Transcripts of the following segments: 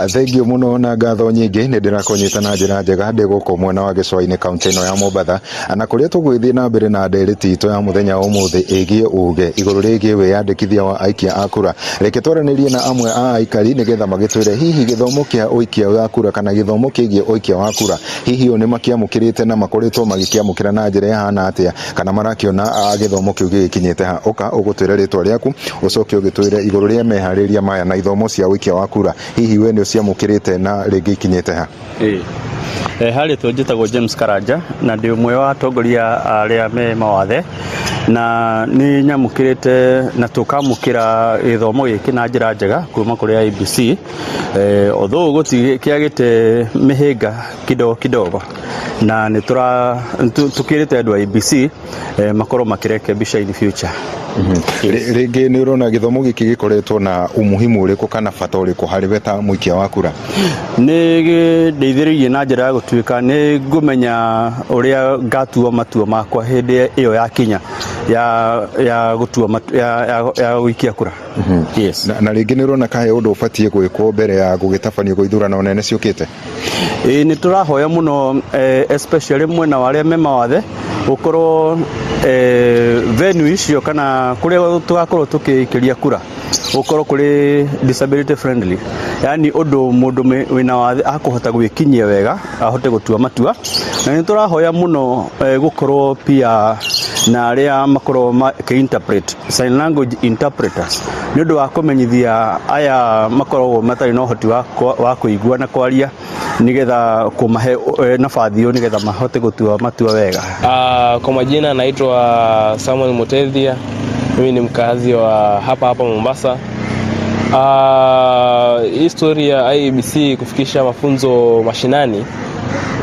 Thengiũ mũno na ngatho nyingĩ. Nĩ ndĩrakũnyita na njĩra njega ndĩ gũkũ mwena wa gĩcũa-inĩ, kaunti ĩno ya Mombatha, na kũrĩa tũgũgĩthiĩ na mbere na ndereti itũ ya mũthenya wa ũmũthĩ ĩgiĩ uge igũrũ rĩgiĩ wĩyandĩkithia wa aikia a kura. Reke twaranĩrie na amwe a aikari nĩgetha magĩtwĩre hihi gĩthomo kĩa ũikia wa kura kana gĩthomo kĩgiĩ ũikia wa kura hihi o nĩ makĩamũkĩrĩte na makoretwo magĩkĩamũkĩra na njĩra ĩhana atĩa, kana marakĩona gĩthomo kĩu gĩgĩkinyĩte ha. Ũka ũgũtwĩre rĩtwa rĩaku, ũcoke ũgĩtwĩre igũrũ rĩa meharĩria maya na ithomo cia ũikia wa kura, hihi we nĩ ũciamũkĩrĩte na rĩngĩ ikinyĩte ha? Ĩĩ. Harĩ tu njĩtagwo James Karanja na ndĩ ũmwe wa atongoria arĩa me mawathe, na nĩ nyamũkĩrĩte na tũkamũkĩra gĩthomo gĩkĩ na njĩra njega kuma kũrĩ IEBC, although gũtikĩagĩte mĩhĩnga kidogo kidogo, na nĩ tũra tũkĩrĩte andũ a IEBC makorwo makĩrekebisha in future. Rĩngĩ nĩ ũrona gĩthomo gĩkĩ gĩkoretwo na umuhimu ũrĩkũ kana bata ũrĩkũ harĩ we ta mũikia wa kura? Nĩ gĩndeithĩrĩirie na njĩra ya gũtuĩka nĩ ngũmenya ũrĩa ngatua matua makwa hĩndĩ ĩyo yakinya ya gũtua ya gũikia kura, yes. Na rĩngĩ nĩ ũrona kahe ũndũ ũbatiĩ gwĩkwo mbere ya gũgĩtabanio kwa ithurano nene ciũkĩte? Ĩĩ, nĩ tũrahoya mũno, especially mwena wa arĩa me mawathe, gũkorwo venue icio kana kũrĩa tũgakorwo tũkĩikĩria kura gũkorwo kũrĩ disability friendly, yani ũndũ mũndũ wĩna wathe akũhota gwĩkinyia wega ahote gũtua matua. Na nĩ tũrahoya mũno gũkorwo pia na arĩa makorwo makĩ interpret, sign language interpreters, nĩ ũndũ wa kũmenyithia aya makoragwo matarĩ na ũhoti wa kũigua na kwaria, nĩgetha kũmahe nabathi ĩyo nĩgetha mahote gũtua matua wega. Kwa majina naitwa Samuel Mutethia, mimi ni mkazi wa hapa hapa Mombasa. Hii story ya IEBC kufikisha mafunzo mashinani,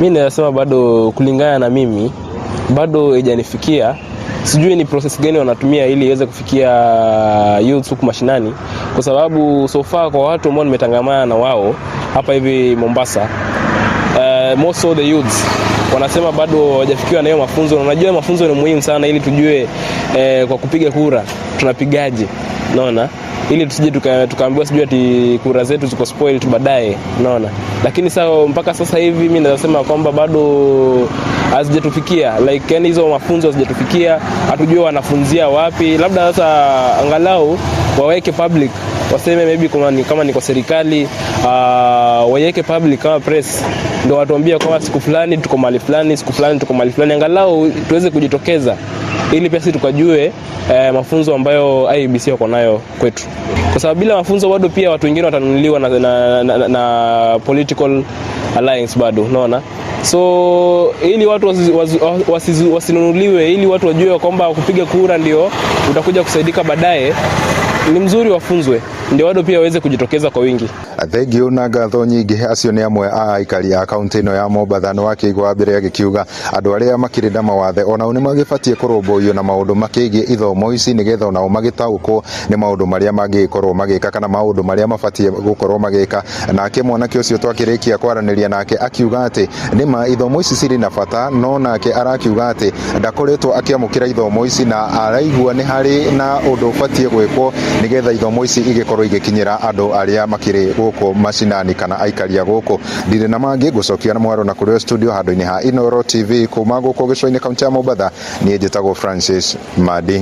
mi naweza sema bado, kulingana na mimi, bado haijanifikia. Sijui ni process gani wanatumia ili iweze kufikia youths huku mashinani, kwa sababu so far kwa watu ambao nimetangamana na wao hapa hivi Mombasa, most of the youths wanasema bado hawajafikiwa na hiyo mafunzo. Na unajua mafunzo ni muhimu sana ili tujue kwa kupiga kura tunapigaje, unaona, ili tusije tukaambiwa sijui ati kura zetu ziko spoiled baadaye, unaona. Lakini sasa mpaka sasa hivi mimi naweza sema kwamba bado hazijatufikia, like yani hizo mafunzo hazijatufikia, hatujui wanafunzia wapi. Labda sasa angalau waweke public, waseme maybe kama ni kwa serikali, waiweke public kama press, ndio watuambie kwamba siku fulani tuko mahali fulani, siku fulani tuko mahali fulani, angalau tuweze kujitokeza ili pia sisi tukajue mafunzo ambayo IEBC wako nayo kwetu, kwa sababu bila mafunzo bado pia watu wengine watanunuliwa na political alliance bado, unaona. So ili watu wasinunuliwe, ili watu wajue kwamba kupiga kura ndio utakuja kusaidika baadaye, ni mzuri wafunzwe, ndio bado pia waweze kujitokeza kwa wingi. Thengiũ na ngatho nyingĩ. Acio nĩ amwe a aikari a kaunti ĩno ya Mombatha. Nĩ wakĩigua wa mbere agĩkiuga andũ arĩa makĩrĩ na mawathe onao nĩ magĩbatiĩ kũrũmbũiyo na maũndũ makĩgiĩ ithomo ici, nĩgetha onao magĩtaũkwo nĩ maũndũ marĩa mangĩgĩkorwo magĩka kana maũndũ marĩa mabatiĩ gũkorwo magĩka. Nake mwanake ũcio twakĩrĩkia kwaranĩria nake akiuga atĩ nĩma ithomo ici cirĩ na bata, no nake arakiuga atĩ ndakoretwo akĩamũkĩra ithomo ici na araigua nĩ harĩ na ũndũ ũbatiĩ gwĩkwo nĩgetha ithomo ici igĩkorwo igĩkinyĩra andũ arĩa makĩrĩ gũkũ macinani kana aikari a gũkũ. Ndirĩ na mangĩ, ngũcokia na mwaro na kũrĩ studio handũ-inĩ ha Inooro TV kuma gũkũ gĩcũa-inĩ, kaunti ya Mombatha. Niĩ njĩtagwo Francis Madi.